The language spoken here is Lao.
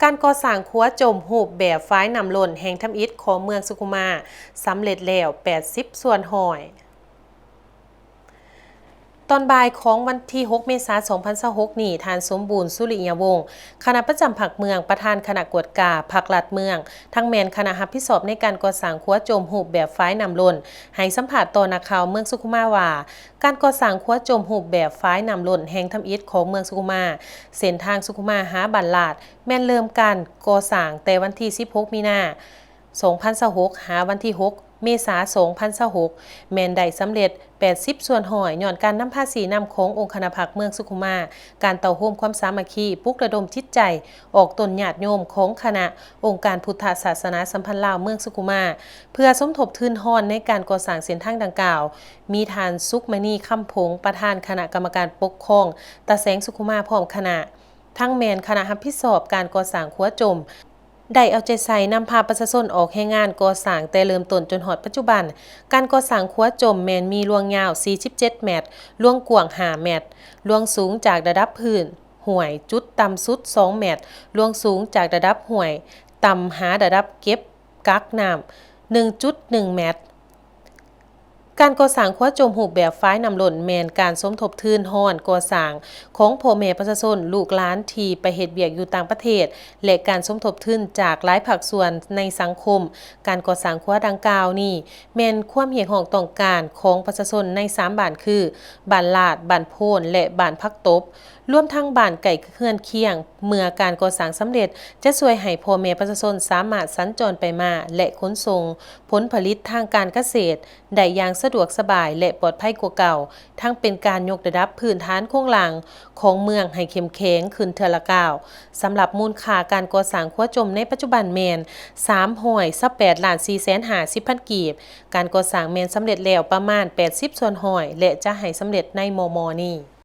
ການກໍ່ສ້າງຂົວຈົ່ມຮູບແບບຝາຍນ້ຳລົ້ນແຫ່ງທຳອິດຂອງເມືອງສຸຂຸມາ ສຳເລັດແລ້ວແປດສິບສ່ວນຮ້ອຍ. ຕອນບ່າຍຂອງວັນທີຫົກ ເມສາ ສອງພັນຊາວຫົກນີ້, ທ່ານ ສົມບູນ ສຸລິຍະວົງ ຄະນະປະຈຳພັກເມືອງ, ປະທານຄະນະກວດກາພັກລັດເມືອງ, ທັງແມ່ນຄະນະຮັບຜິດຊອບໃນການກໍ່ສ້າງຂົວຈົ່ມຮູບແບບຝາຍນ້ຳລົ້ນ ໃຫ້ສຳພາດຕໍ່ນັກຂ່າວເມືອງສຸຂຸມາວ່າ, ການກໍ່ສ້າງຂົວຈົ່ມຮູບແບບຝາຍນ້ຳລົ້ນແຫ່ງທຳອິດຂອງເມືອງສຸຂຸມາ, ເສັ້ນທາງສຸຂຸມາຫາບ້ານລາດ ແມ່ນເລີ່ມການກໍ່ສ້າງແຕ່ວັນທີສິບຫົກ ມີນາ ສອງພັນຊາວຫົກ ຫາວັນທີຫົກ ເມສາ ສອງພັນຊາວຫົກ ແມ່ນໄດ້ສຳເລັດແປດສິບສ່ວນຮ້ອຍ ຍ້ອນການນຳພາຊີ້ນຳຂອງອົງຄະນະພັກເມືອງສຸຂຸມາ, ການເຕົ້າໂຮມຄວາມສາມັກຄີ, ປຸກລະດົມຈິດໃຈອອກຕົນຍາດໂຍມຂອງຄະນະອົງການພຸດທະສາສະໜາສຳພັນລາວເມືອງສຸຂຸມາ ເພື່ອສົມທົບທຶນຮອນໃນການກໍ່ສ້າງເສັ້ນທາງດັ່ງກ່າວ, ມີທ່ານ ສຸກມະນີ ຄຳພົງ ປະທານຄະນະກຳມະການປົກຄອງຕາແສງສຸຂຸມາ ພ້ອມຄະນະ, ທັງແມ່ນຄະນະຮັບຜິດຊອບການກໍ່ສ້າງຂົວຈົ່ມ ໄດ້ເອົາໃຈໃສ່ນຳພາປະຊາຊົນອອກແຮງງານກໍ່ສ້າງແຕ່ເລີ່ມຕົ້ນຈົນຮອດປັດຈຸບັນ. ການກໍ່ສ້າງຂົວຈົ່ມແມ່ນມີລວງຍາວສີ່ສິບເຈັດແມັດ, ລວງກວ້າງຫ້າແມັດ, ລວງສູງຈາກລະດັບພື້ນຫ້ວຍຈຸດຕ່ຳສຸດສອງແມັດ, ລວງສູງຈາກລະດັບຫ້ວຍຕ່ຳຫາລະດັບເກັບກັກນ້ຳໜຶ່ງຈຸດໜຶ່ງແມັດ. ການກໍ່ສ້າງຂົວຈົ່ມຮູບແບບຝາຍນ້ຳລົ້ນ ແມ່ນການສົມທົບທຶນຮອນກໍ່ສ້າງຂອງພໍ່ແມ່ປະຊາຊົນ, ລູກຫຼານທີ່ໄປເຮັດວຽກຢູ່ຕ່າງປະເທດ ແລະ ການສົມທົບທຶນຈາກຫຼາຍພາກສ່ວນໃນສັງຄົມ. ການກໍ່ສ້າງຂົວດັ່ງກ່າວນີ້ ແມ່ນຄວາມຮຽກຮ້ອງຕ້ອງການຂອງປະຊາຊົນໃນສາມບ້ານຄື ບ້ານລາດ, ບ້ານໂພນ ແລະ ບ້ານຜັກຕົບ, ລວມທັງບ້ານໃກ້ເຮືອນຄຽງ. ເມື່ອການກໍ່ສ້າງສຳເລັດ ຈະຊ່ວຍໃຫ້ພໍ່ແມ່ປະຊາຊົນສາມາດສັນຈອນໄປມາ ແລະ ຂົນສົ່ງຜົນຜະລິດທາງການກະເສດໄດ້ຢ່າງສະດວກສະບາຍ ແລະ ປອດໄພກວ່າເກົ່າ, ທັງເປັນການຍົກລະດັບພື້ນຖານໂຄງລ່າງຂອງເມືອງໃຫ້ເຂັ້ມແຂງຂຶ້ນເທື່ອລະກ້າວ. ສຳລັບມູນຄ່າການກໍ່ສ້າງຂົວຈົ່ມໃນປັດຈຸບັນແມ່ນສາມຮ້ອຍຊາວແປດລ້ານສີ່ແສນຫ້າສິບພັນກີບ. ການກໍ່ສ້າງແມ່ນສຳເລັດແລ້ວປະມານແປດສິບສ່ວນຮ້ອຍ ແລະ ຈະໃຫ້ສຳເລັດໃນມໍ່ໆນີ້.